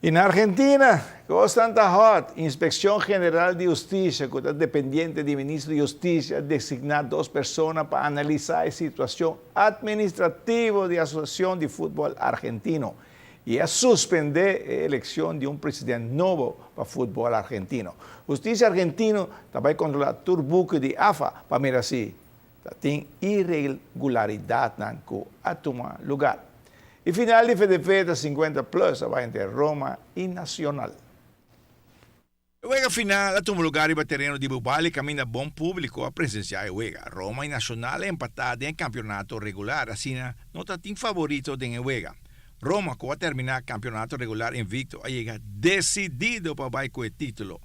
I na Argentina, kosnan ta hot. Inspekshon General di Hustisia, ku ta dependiente di Ministro di Hustisia, a designá dos persona pa analisá e situashon atministrativo di Asosiashon di Futbòl Argentino i a suspendé e elekshon di un president nobo pa futbòl argentino. Hustisia argentino ta bai kontrolá tur buki di afa pa mira si ta tin iregularidatnan ku a tuma lugar. E final di FDP ta 50 plus a bai entre Roma i Nacional. E wega final a tuma lugar riba tereno di Bubali kaminda bon públiko a presensiá e wega. Roma i Nacional a empatá den e kampionato regular, asina no ta tin favorito den e wega. Roma ku a terminá kampionato regular invicto a yega desidido pa bai ku e título.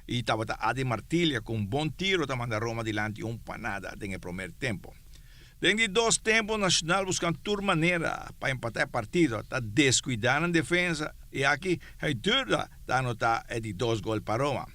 I tabata Adi Martilia ku un bon tiro ta manda Roma dilanti un pa nada den e promer tempo. Den di dos tempo Nacional buscan tur manera pa empata e partido, ta descuida nan defensa y aki Heiturda ta anota e di dos gol pa Roma.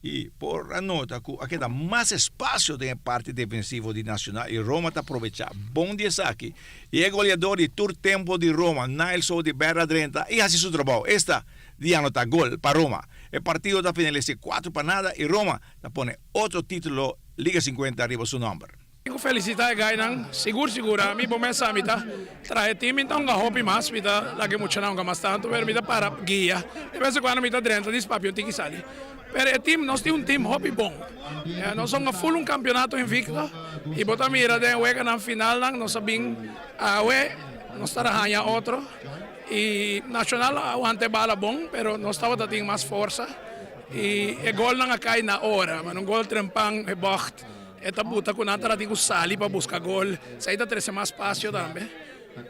Y por a nota cu a keda mas espacio den e parti defensivo di Nacional y Roma ta probecha bon di esaki y e goleador di tur tempo di Roma, Niles Oudibert a drenta y haci su trabao, esta di anota gol pa Roma. E partido ta finalise cuatro pa nada y Roma ta pone otro titulo Liga 50 riba su nomber. Tin ku felisitá e gainan, sigur sigur ami bo mes sa mi ta traha e tim mi ta hunga hopi mas mi ta laga e muchanan hunga mas tantu pero mi ta para guia de bes en kuando mi ta drenta dis papia un tiki sali pero e tim nos tin un tim hopi bon nos a hunga ful un kampionato invicto i bo ta mira den e weganan finalnan nos a bin awe nos ta haña otro i Nacional a wanta e bala bon pero nos tabata tin mas forsa i e golnan a kai na ora un gol trempan e bocht. E ta buta ku nan ta tin ku sali pa buska gol. Esei ta trese mas spasio tambe.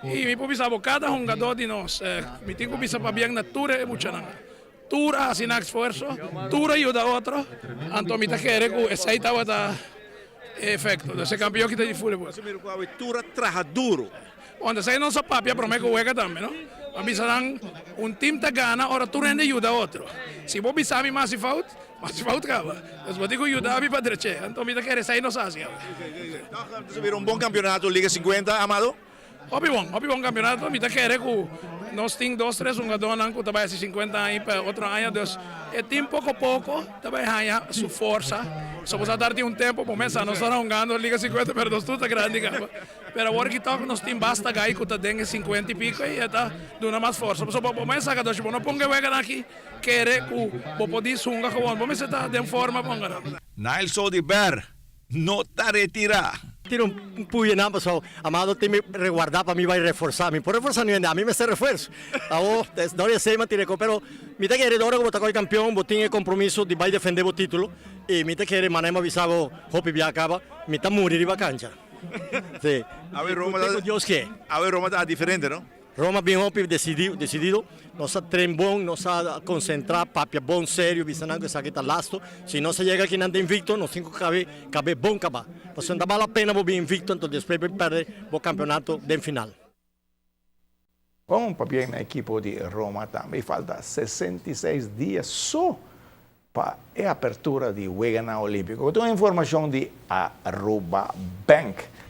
I mi por bisa bo kada hungadó di nos, mi tin ku bisa pabien na tur e muchanan. Tur a hasi nan esfuerso, tur a yuda otro, anto mi ta kere ku esei tabata e efekto. Dus e kampion ki ta di futbol. Tur a traha duru. Bon, esei nos a papia promé ku wega tambe, no? A bisa nan, un tim ta gana ora tur hende yuda otro. Si bo bisa mi mas di fout, mas di fout kaba. Dus bo tin ku yuda mi pa drech'é. Anto mi ta kere esei nos hasi awe. Tòg ta bira un bon kampionato Liga 50, Amado? Hopi bon, hopi bon kampionato. Mi ta kere ku nos tin dos, tres hungadónan ku ta bai hasi 50 aña pa otro aña. Dus e tim poko poko ta bai haña su forsa. So bo sa tar tin un tempu bo mesa nos tabata hungando Liga 50 pero nos tur ta grandi kaba. Pero awor ki tok nos tin basta gai ku ta den e sinkuenta i piko i e ta duna mas forsa. Pasobra bo bo mester saka doshi bo no ponga e weganan aki kere ku bo por dis hunga gewoon. Bo mester ta den forma pa hunga nan. Niles Oduber no ta retirá. Tira un puya nan pasobra Amado tin mi reguarda pa mi bai reforsa. Mi por reforsa niun hende, ami mester refuerso. Awor no di esei mi a tira e ko pero mi ta kere ora ku bo ta koi kampion bo tin e kompromiso di bai defende bo titulo i mi ta kere manera mi a bisa bo hopi bia kaba mi ta muri riba kancha. Sí. Awe Roma ta, Dios ke. Awe Roma ta diferente, no? Roma bin hopi decidido, decidido. Nos a train bon, nos a concentra, papia bon serio, bisa nan cu esaki ta lasto. Si nos a yega aki nan ta invicto, nos tin cu cabe, cabe bon caba. Pasobra no ta bal la pena bo bin invicto, anto despues bo perde bo campeonato den final. Bon pabien na ekipo di Roma tambe. I falta 66 dia so pa e apertura di Weganan Olímpiko. Ku tur informashon di Aruba Bank.